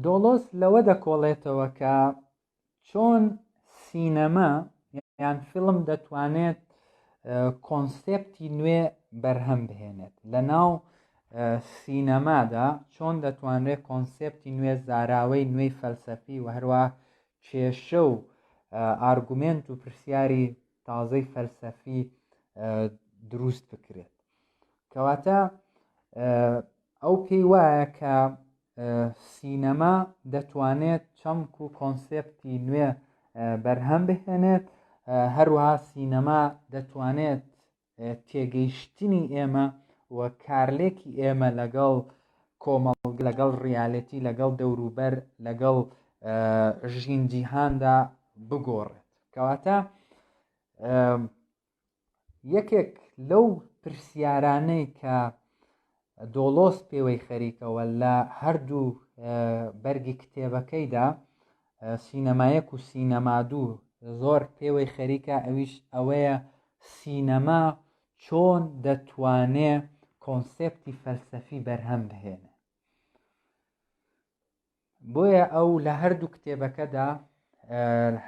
دۆڵۆز لەوە دەکۆڵێتەوە کە چۆن سینەما یان فیلم دەتوانێت کۆنسێپتی نوێ بەرهەم بهێنێت لە ناو سینەمادا چۆن دەتوانرێت کۆنسێپتی نوێ زاراوەی نوێی فەلسەفی و هەروە کێشە و ئارگومنت و پرسیاری تازەی فەلسەفی دروست بکرێت کەواتە ئەو پێی وایە کە سینەما دەتوانێت چەمک و کۆنسێپتی نوێ بەرهەم بهێنێت، هەروەها سینەما دەتوانێت تێگەیشتنی ئێمە و کارلێکی ئێمە لەگەڵ کۆمەڵگە، لەگەڵ ڕیالێتی، لەگەڵ دەوروبەر، لەگەڵ ژین جیهاندا بگۆڕێت. کەواتە یەکێک لەو پرسیارانەی کە دۆڵۆس پێوەی خەریکەوە لە هەردوو بەرگی کتێبەکەیدا سینەمایەک و سینەما دوو زۆر پێوەی خەریکە ئەویش ئەوەیە سینەما چۆن دەتوانێ کۆنسێپتی فەلسەفی بەرهەم بهێنێ بۆیە ئەو لە هەردوو کتێبەکەدا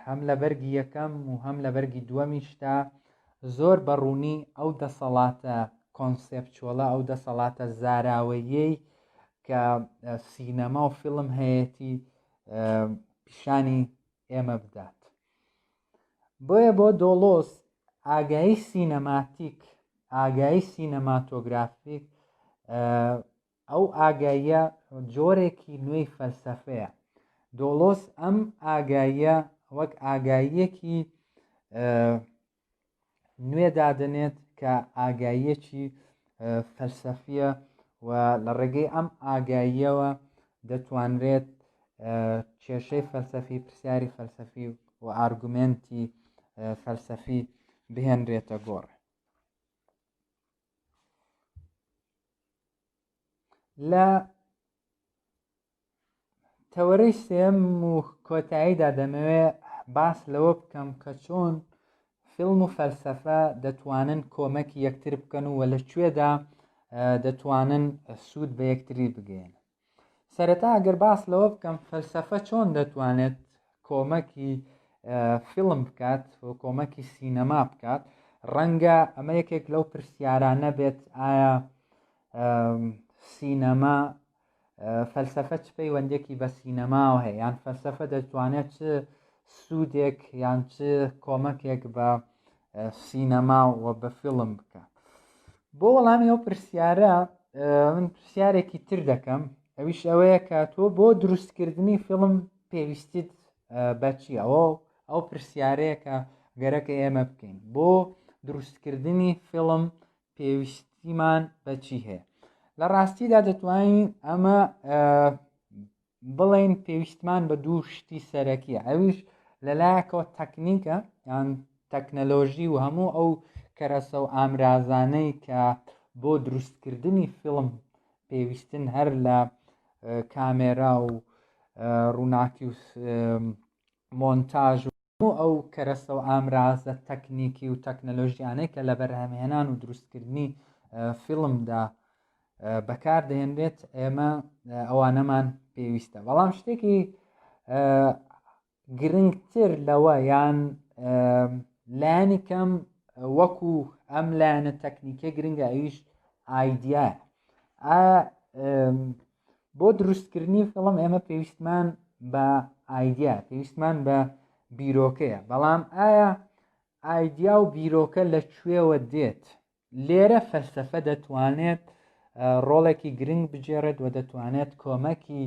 هەم لە بەرگی یەکەم و هەم لە بەرگی دووەمیشدا زۆر بە ڕوونی ئەو دەسەڵاتە conceptual ە ئەو دەسەڵاتە زاراوەیەی کە سینەما و فیلم هەیەتی پیشانی ئێمە بدات بۆیە بۆ دۆڵۆس ئاگایی سینەماتیک ئاگایی سینەماتۆگرافیک ئەو ئاگاییە جۆرێکی نوێی فەلسەفەیە. دۆڵۆس ئەم ئاگاییە وەک ئاگاییەکی نوێ دادەنێت کە ئاگاییەکی فەلسەفیە و لە ڕێگەی ئەم ئاگاییەوە دەتوانرێت کێشەی فەلسەفی پرسیاری فەلسەفی و ئارگومنتی فەلسەفی بهێنرێتە گۆڕ. لە تەوەرەی سێم و کۆتاییدا دەمەوێ باس لەوە بکەم کە چۆن فیلم و فەلسەفە دەتوانن کۆمەکی یەکتر بکەن و لە کوێدا دەتوانن سوود بە یەکتری بگەێن سەرەتا ئەگەر باس لەوە بکەم فەلسەفە چۆن دەتوانێت کۆمەکی فیلم بکات و کۆمەکی سینەما بکات ڕەنگە ئەمە یەکێک لەو پرسیارانە بێت ئایا سینەما فەلسەفە چ پەیوەندێکی بە سینەماوە هەیە یان فەلسەفە دەتوانێت چ سوودێک یان چ کۆمەکێک بە سینەما و بە فیلم بکات بۆ وەڵامی ئەو پرسیارە من پرسیارێکی تر دەکەم ئەویش ئەوەیە کە تۆ بۆ دروستکردنی فیلم پێویستیت بەچی ئەوە ئەو پرسیارەیە کە گەرەکە ئێمە بکەین بۆ دروستکردنی فیلم پێویستیمان بەچی هەیە لە ڕاستیدا دەتوانین ئەمە بڵێین پێویستمان بە دوو شتی سەرەکیە ئەویش لەلایەکەوە تەکنیکە یان تەکنەلۆژی و هەموو ئەو کەرەسە و ئامرازانەی کە بۆ دروستکردنی فیلم پێویستن هەر لە کامێرا و ڕووناکی و مۆنتاژ و ئەو کەرەسە و ئامرازە تەکنیکی و تەکنەلۆژیانەی کە لە بەرهەمهێنان و دروستکردنی فیلمدا بەکار دەهێنرێت ئێمە ئەوانەمان پێویستە بەڵام شتێکی گرنگتر لەوە یان لایەنی کەم وەکو ئەم لایەنە تەکنیکە گرنگە ئەویش ئایدیا بۆ دروستکردنی فیڵم ئێمە پێویستمان بە ئایدیا پێویستمان بە بیرۆکەیە بەڵام ئایا ئایدیا و بیرۆکە لە کوێوە دێت لێرە فەلسەفە دەتوانێت ڕۆڵێکی گرنگ بگێڕێت و دەتوانێت کۆمەکی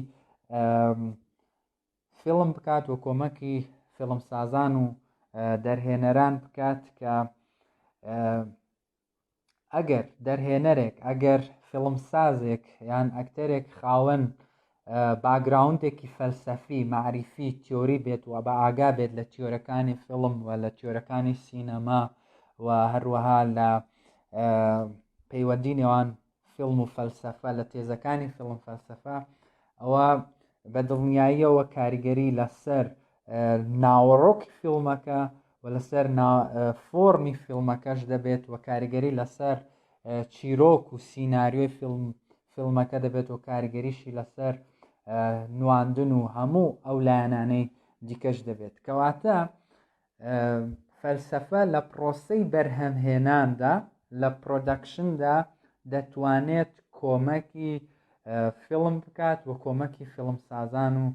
فیلم بکات و کۆمەکی فیلمسازان و دەرهێنەران بکات کە ئەگەر دەرهێنەرێک ئەگەر فیلمسازێک یان ئەکتەرێک خاوەن باگراوندێکی فەلسەفی مەعریفی تیۆری بێت و بە ئاگا بێت لە تیۆرەکانی فیلم و لە تیۆرەکانی سینەما و هەروەها لە پەیوەندی نێوان فیلم و فەلسەفە لە تێزەکانی فیلم فەلسەفە ئەوە بە دڵنیاییەوە کاریگەری لەسەر ناوەڕۆکی فیلمەکە و لەسەر فۆرمی فیلمەکەش دەبێت و کاریگەری لەسەر چیرۆک و سیناریۆی فیلم فیلمەکە دەبێت و کاریگەریشی لەسەر نواندن و هەموو ئەو لایەنانەی دیکەش دەبێت. کەواتە فەلسەفە لە پرۆسەی بەرهەمهێناندا، لە production دا دەتوانێت کۆمەکی فیلم بکات و کۆمەکی فیلمسازان و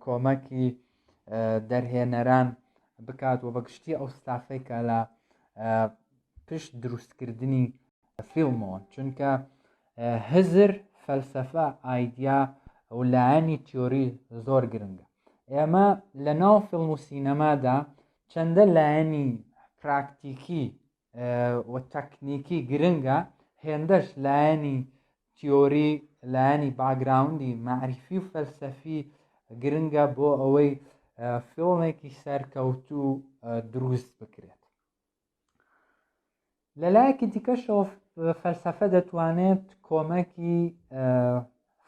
کۆمەکی دەرهێنەران بکات و بەگشتی ئەو ستافەی کە لە پشت دروستکردنی فیلمەوەن، چونکە هزر، فەلسەفە، ئایدیا و لایەنی تیۆری زۆر گرنگە. ئێمە لە ناو فیلم و سینەمادا چەندە لایەنی پراکتیکی و تەکنیکی گرنگە، هێندەش لایەنی تیۆری، لایەنی background ی مەعریفی و فەلسەفی گرنگە بۆ ئەوەی فیلمێکی سەرکەوتوو دروست بکرێت. لە لایەکی دیکەشەوە فەلسەفە دەتوانێت کۆمەکی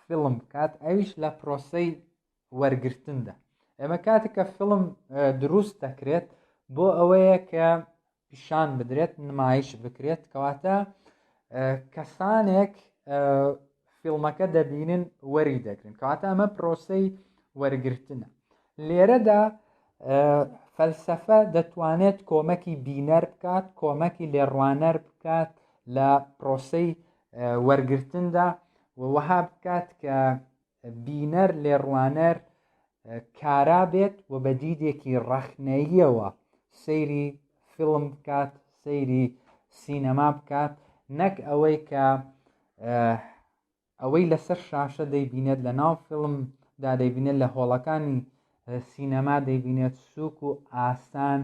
فیلم بکات، ئەویش لە پرۆسەی وەرگرتندا. ئێمە کاتێک کە فیلم دروست دەکرێت بۆ ئەوەیە کە پیشان بدرێت، نمایش بکرێت، کەواتە کەسانێک فیلمەکە دەبینن وەری دەگرن، کەواتە ئەمە پرۆسەی وەرگرتنە. لێرەدا فەلسەفە دەتوانێت کۆمەکی بینەر بکات، کۆمەکی لێڕوانەر بکات لە پرۆسەی وەرگرتندا و وەها بکات کە بینەر لێڕوانەر کارا بێت و بە دیدێکی ڕەخنەییەوە سەیری فیلم بکات، سەیری سینەما بکات، نەک ئەوەی کە ئەوەی لەسەر شاشە دەیبینێت، لە ناو فیلمدا دەیبینێت، لە هۆڵەکانی سینەما دەیبینێت، سوک و ئاسان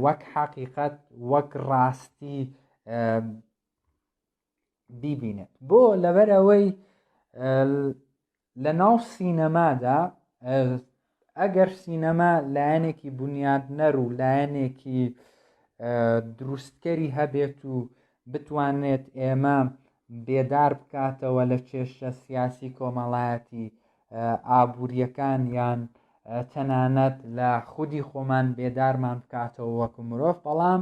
وەک حەقیقەت وەک ڕاستی بیبینێت. بۆ لەبەر ئەوەی لە ناو سینەمادا ئەگەر سینەما لایەنێکی بنیادنەر و لایەنێکی دروستکەری هەبێت و بتوانێت ئێمە بێدار بکاتەوە لە کێشە سیاسی کۆمەڵایەتی ئابووریەکان یان تەنانەت لە خودی خۆمان بێدارمان بکاتەوە وەکو مرۆڤ، بەڵام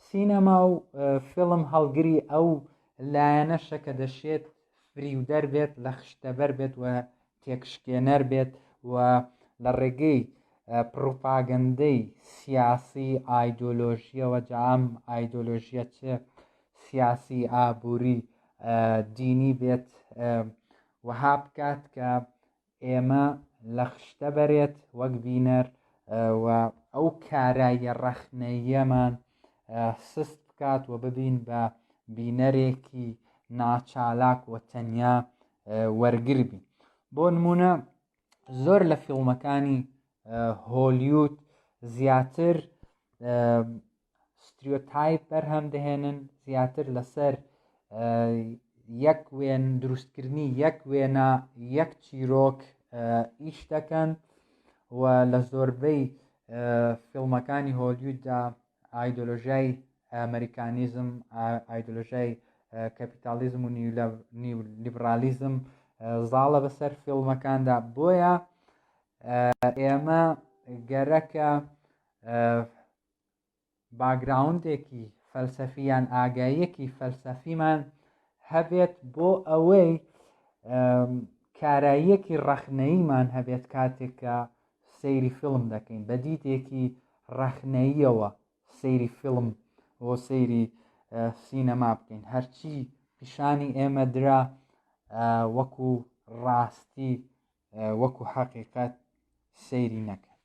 سینەما و فیلم هەڵگری ئەو لایەنەشە کە دەشێت فریودەر بێت، لە خشتەبەر بێت و تێکشکێنەر بێت و لە ڕێگەی پڕوپاگەندەی سیاسی ئایدۆلۆژیەوە، جا ئەم ئایدۆلۆژیە چ سیاسی، ئابووری، دینی بێت، وەها بکات کە ئێمە لە خشتە بەرێت وەک بینەر و ئەو کاراییە ڕەخنەییەمان سست بکات و ببین بە بینەرێکی ناچالاک و تەنیا وەرگر بین. بۆ نمونە زۆر لە فیلمەکانی هۆلیود زیاتر stereotype بەرهەم دەهێنن، زیاتر لەسەر یەک وێن دروستکردنی یەک وێنە یەک چیرۆک ئیش دەکەن و لە زۆربەی فیلمەکانی هۆلیوددا ئایدۆلۆژیای ئەمریکانیزم، ئایدۆلۆژیای کەپیتالیزم و نیولیبرالیزم زاڵە بەسەر فیلمەکاندا. بۆیە ئێمە گەرەکە background ێکی فەلسەفی یان ئاگاییەکی فەلسەفیمان هەبێت بۆ ئەوەی کاراییەکی ڕەخنەییمان هەبێت کاتێک کە سەیری فیلم دەکەین، بە دیدێکی ڕەخنەییەوە سەیری فیلم و سەیری سینەما بکەین. هەرچی پیشانی ئێمە درا وەکو ڕاستی وەکو حەقیقەت سەیری نەکەن.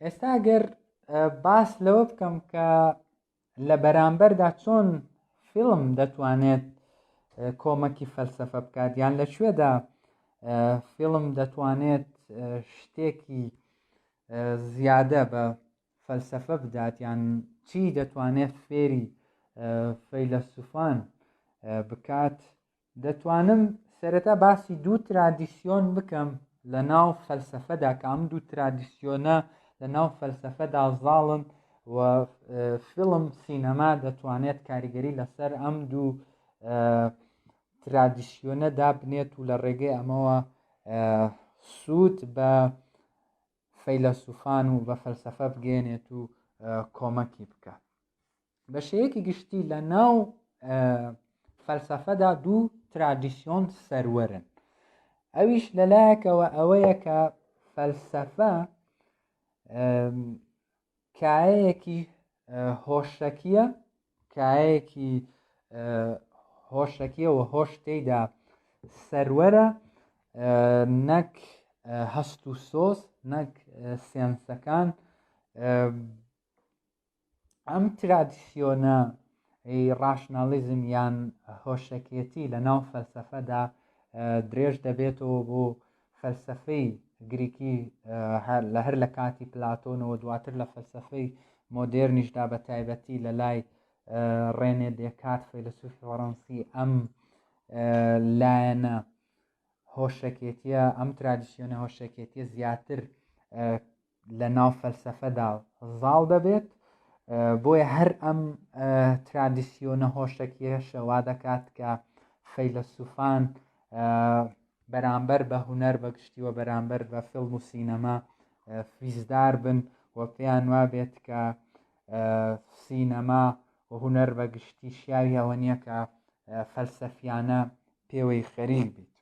ئێستا گەر باس لەوە بکەم کە لە بەرامبەردا چۆن فیلم دەتوانێت کۆمەکی فەلسەفە بکات، یان لە کوێدا فیلم دەتوانێت شتێکی زیادە بە فەلسەفە بدات، یان چی دەتوانێت فێری فەیلەسوفان بکات، دەتوانم سەرەتا باسی دوو ترادیسیۆن بکەم لە ناو فەلسەفەدا، کە ئەم دوو ترادیسیۆنە لە ناو فەلسەفەدا زاڵن و فیلم سینەما دەتوانێت کاریگەری لەسەر ئەم دوو ترادیسیۆنە دابنێت و لە ڕێگەی ئەمەوە سوود بە فەیلەسوفان و بە فەلسەفە بگەێنێت و کۆمەکی بکات. بە شێوەیەکی گشتی لە ناو فەلسەفەدا دوو ترادیسیۆن سەروەرن ئەویش لەلایەکەوە ئەوەیە کە فەلسەفە کایەیەکی هۆشەکیە کایەیەکی هۆشەکیە و هۆش تێیدا سەروەرە نەک هەست و سۆز نەک سێنسەکان ئەم ترادیسیۆنە ڕاشنالیزم یان هۆشەکێتی لە ناو فەلسەفەدا درێژ دەبێتەوە بۆ فەلسەفەی گریکی لە هەر لە کاتی پلاتۆنەوە دواتر لە فەلسەفەی مۆدێرنیشدا بە تایبەتی لە لای ڕێنێ دێکارت فەیلەسوفی فەڕەنسی ئەم لایەنە هۆشەکێتیە ئەم ترادیسیۆنە هۆشەکێتیە زیاتر لە ناو فەلسەفەدا زاڵ دەبێت بۆیە هەر ئەم ترادیسیۆنە هۆشەکیەشە وا دەکات کە فەیلەسوفان بەرامبەر بە هونەر بەگشتی و بەرامبەر بە فیلم و سینەما فیزدار بن و پێیان وابێت کە سینەما و هونەر بە گشتی شیاوی ئەوە نییە کە فەلسەفیانە پێوەی خەریک بیت.